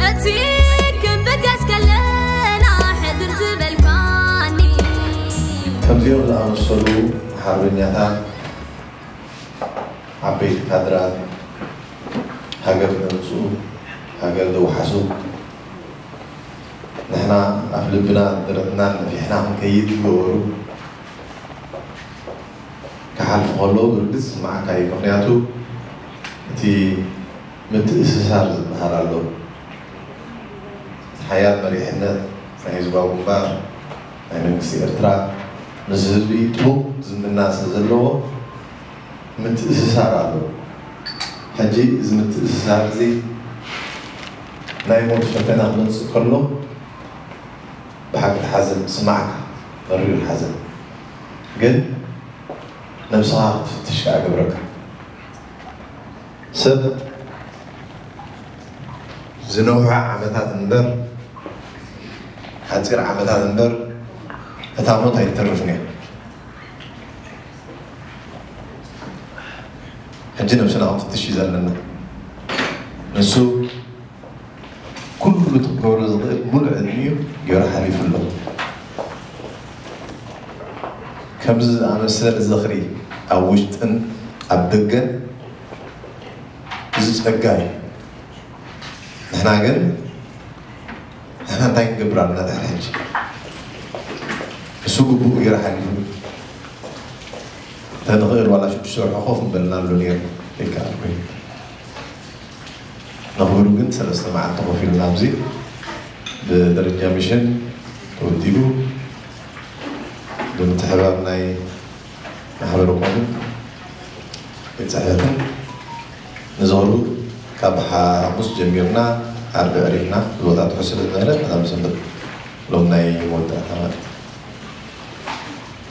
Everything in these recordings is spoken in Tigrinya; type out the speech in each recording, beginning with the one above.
እቲ ክንብገስ ከለና ሕድር ዝበልካኒ። ከምዚኦም ዝኣመሰሉ ሓርበኛታት፣ ዓበይቲ ካድራት፣ ሃገር ዘንጽኡ፣ ሃገር ዘውሓሱ፣ ንሕና ኣፍ ልብና ደረትና ነፊሕና ክንከይድ ዝገበሩ ክሓልፉ ከለዉ ብርግጽ ዝስምዓካ እዩ። ምኽንያቱ እቲ ምትእስሳር ዝበሃል ኣሎ። ሓያል መሪሕነት ናይ ህዝባዊ ግንባር፣ ናይ መንግስቲ ኤርትራ ምስ ህዝቢ ጥቡቕ ዝምድና ስለ ዘለዎ ምትእስሳር ኣሎ። ሕጂ እዚ ምትእስሳር እዚ ናይ ሞት ፈተና ክመጽእ ከሎ ብሓቂ ትሓዝን፣ ዝስምዓካ መሪር ሓዘን። ግን ነብስኻ ክትፍትሽ ከኣ ገብረካ። ሰብ ዝነውሐ ዓመታት እምበር፣ ሓጺር ዓመታት እምበር፣ እታ ሞት ኣይትተርፍን እያ። ሕጂ ነብስና ክንፍትሽ እዩ ዘለና። ንሱ ኩሉ እቲ ክገብሮ ዝኽእል ሙሉእ ዕድሚኡ ገይሩ ሓሊፉ ኣሎ። ከምዚ ዝኣመሰለ ዝኽሪ ኣብ ውሽጥን ኣብ ደገን፣ እዚ ጸጋ እዩ። ንሕና ግን፣ ንሕና እንታይ ክንገብር ኣለና ድሕሪ ሕጂ? እሱ ግቡኡ ገይሩ ሓሊፉ። እንተንኽእል ዋላ ሽዱሽተ ወርሒ ኮፍ ምበልናሉ ነይሩ፣ ይከኣል ኮይኑ። ንኽብሩ ግን ሰለስተ መዓልቲ ኮፍ ኢልና ኣብዚ ብደረጃ ሚሽን ተወዲቡ ብምትሕባር ናይ ማሕበረ ኮምን ቤት ጽሕፈትን ንዝኽሩ ካብ ሓሙስ ጀሚርና ዓርቢ ዕሪፍና ብቦታ ትሑት ስለ ዝነበረ ቀዳም ሰንበት ሎም ናይ መወዳእታ ማለት እዩ።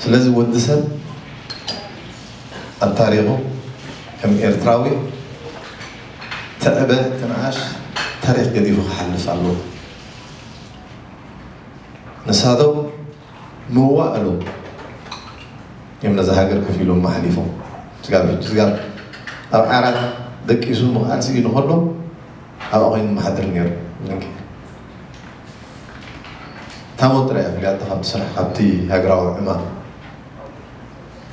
ስለዚ ወዲ ሰብ ኣብ ታሪኹ ከም ኤርትራዊ ትዕበ ትንኣሽ ታሪኽ ገዲፉ ክሓልፍ ኣለዎ። ንሳቶም መዋእሎም እዮም ነዛ ሃገር ከፊሎም ኣሕሊፎም። ስጋብ ሕጂ ስጋብ ኣብ ዓራት ደቂሱ ምኽኣል ስኢኑ ከሎ ኣብኣ ኮይኑ መሓድር ነይሩ። እታ ሞት ጥራይ እያ ፍልያቶ ካብቲ ስራሕ፣ ካብቲ ሃገራዊ ዕማም።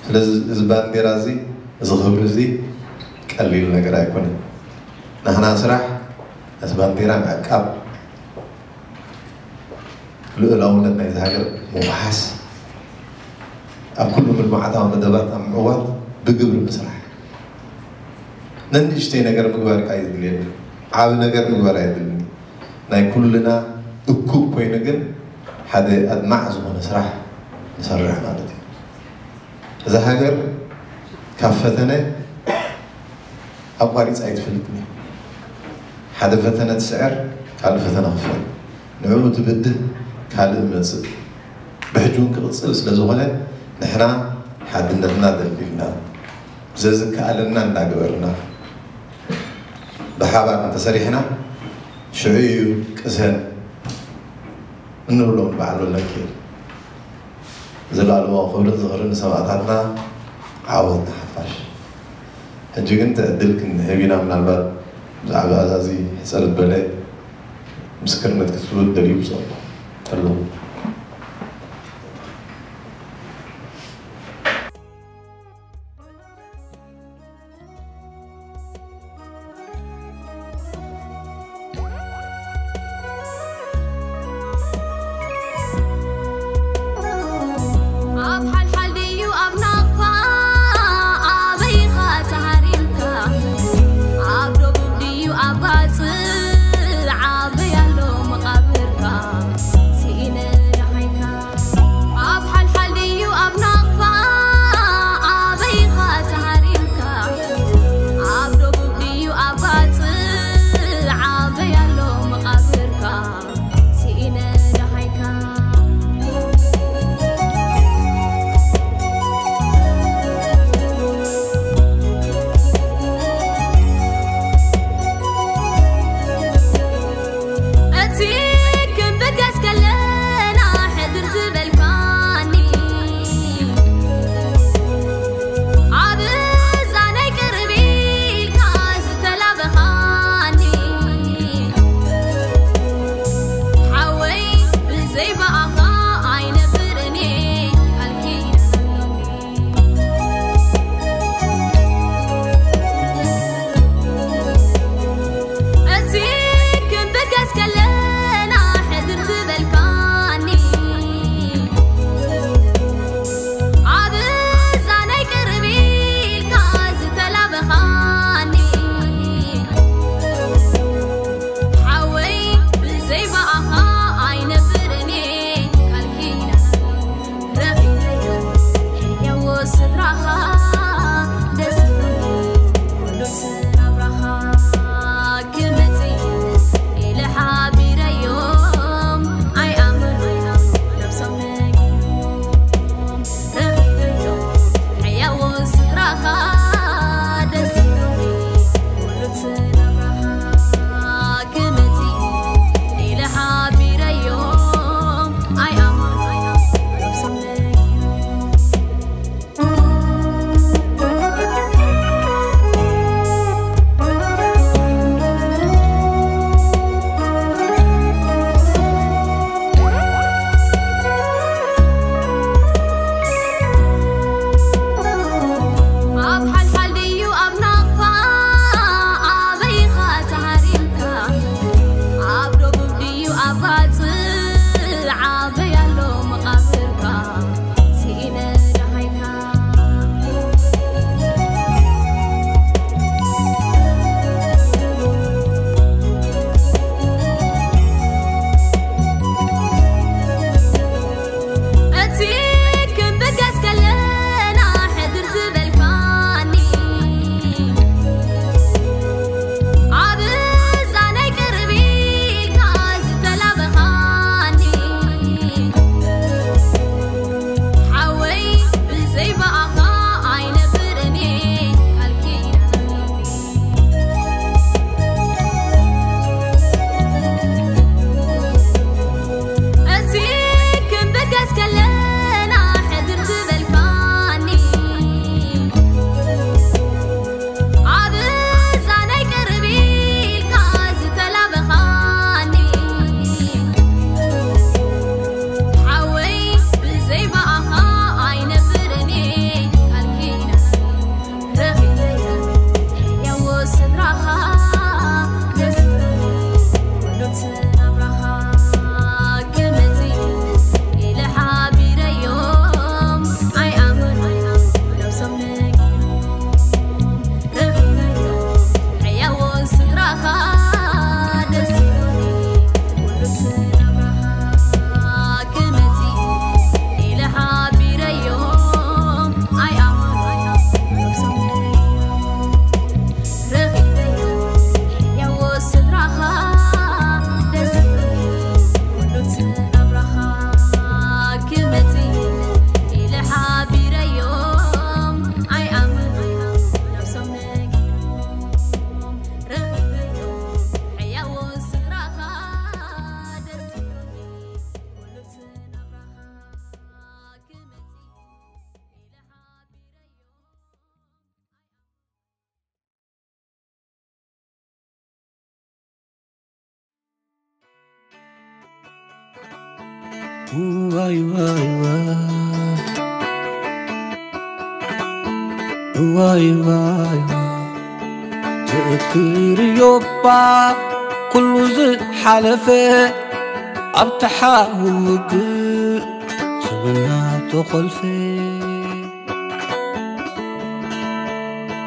ስለዚ እዚ ባንዴራ እዚ፣ እዚ ክብሪ እዚ ቀሊል ነገር ኣይኮነን። ናህና ስራሕ ነቲ ባንዴራ ምዕቃብ፣ ልኡላውነት ናይዚ ሃገር ምውሓስ፣ ኣብ ኩሉ ምልማዓታዊ መደባት ኣብ ምዕዋት ብግብሪ ምስራሕ። ነንእሽተይ ነገር ምግባር እካ እዩ ዝድልየኒ፣ ዓቢ ነገር ምግባር ኣይድልን። ናይ ኩልና እኩብ ኮይኑ ግን ሓደ ኣድማዕ ዝኾነ ስራሕ ንሰርሕ ማለት እዩ። እዛ ሃገር ካብ ፈተነ ኣቋሪጻ ኣይትፈልጥን እያ። ሓደ ፈተነ ትስዕር፣ ካልእ ፈተነ ክፈል። ንዕኡ ትብድህ፣ ካልእ መጽእ። ብሕጂ እውን ክቕጽል ስለ ዝኾነ ንሕና ሓድነትና ደልዲልና፣ ዘዝከኣለና እንዳገበርና ብሓባር እንተሰሪሕና ሽዑ እዩ ቅሰን እንብሎም በዓል ወለንኪ። ዘለኣለማዊ ክብርን ዝኽርን ንሰማእታትና፣ ዓወት ንሓፋሽ። ሕጂ ግን እቲ ዕድል ክንህብ ኢና። ምናልባት ብዛዕባ እዛ እዚ ሕጽር ዝበለ ምስክርነት ክትህቡ ትደልዩ ብፁዕ ኣለኹም። ኣብ ሓልሓል ድዩ ኣብ ናቕፋ? ኣበይኻ ተሃሪምካ? ኣብ ደቡብ ድዩ ኣብ ባጽዕ? ዓበይ ኣሎ መቓብርካ? ስኢነ ዋይ ዋይ ዋይ ዋይ ዋይ ዋይ። ትእክል እዮባ ኩሉ ዝሓለፈ ኣብቲ ሓዊ ውግእ ስብና ተኾልፈ።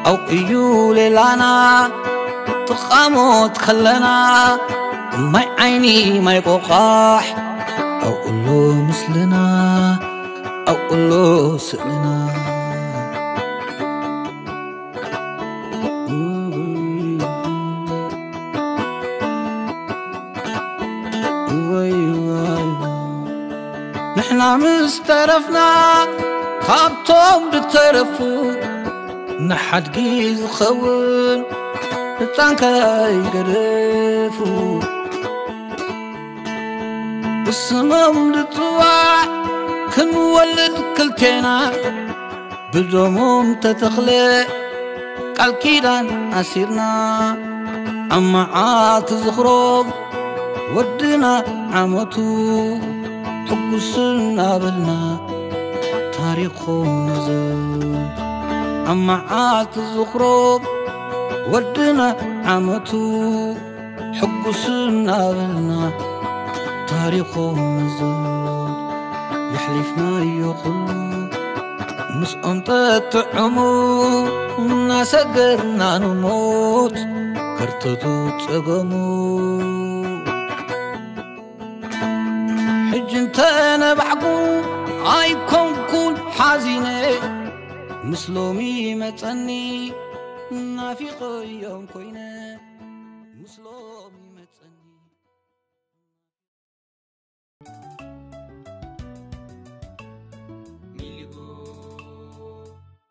ኣው እዩ ሌላና ጥቓሞት ከለና ማይ ዓይኒ ማይ ቆቓሕ ኣው እሎ ምስልና ኣው እሎ ስእልና። ወይ ወይ ንሕና ምስ ተረፍና ካብቶም ዝተረፉ ንሓድጊ ዝኸውን ህፃን ከይገደፉ ብስሞም ዝፅዋዕ ክንወልድ ክልቴና ብደሞም ተተኽለ ቃል ኪዳን ኣሲርና ኣብ መዓልቲ ዝኽሮም ወድና ዓመቱ ሕጉስ እናበልና ታሪኾም ነዘ ኣብ መዓልቲ ዝኽሮም ወድና ዓመቱ ሕጉስ እናበልና ታሪኾም ንዘብ የሕሊፍናዮ ኩሉ ምስኦም ጠጥዕሙ እናሰገርና ንሞት ከርተቱ ጸገሙ። ሕጂ እንተነባዕኩ ኣይኮንኩን ሓዚነ ምስ ሎሚ መጸኒ ናፊቐዮም ኮይነ።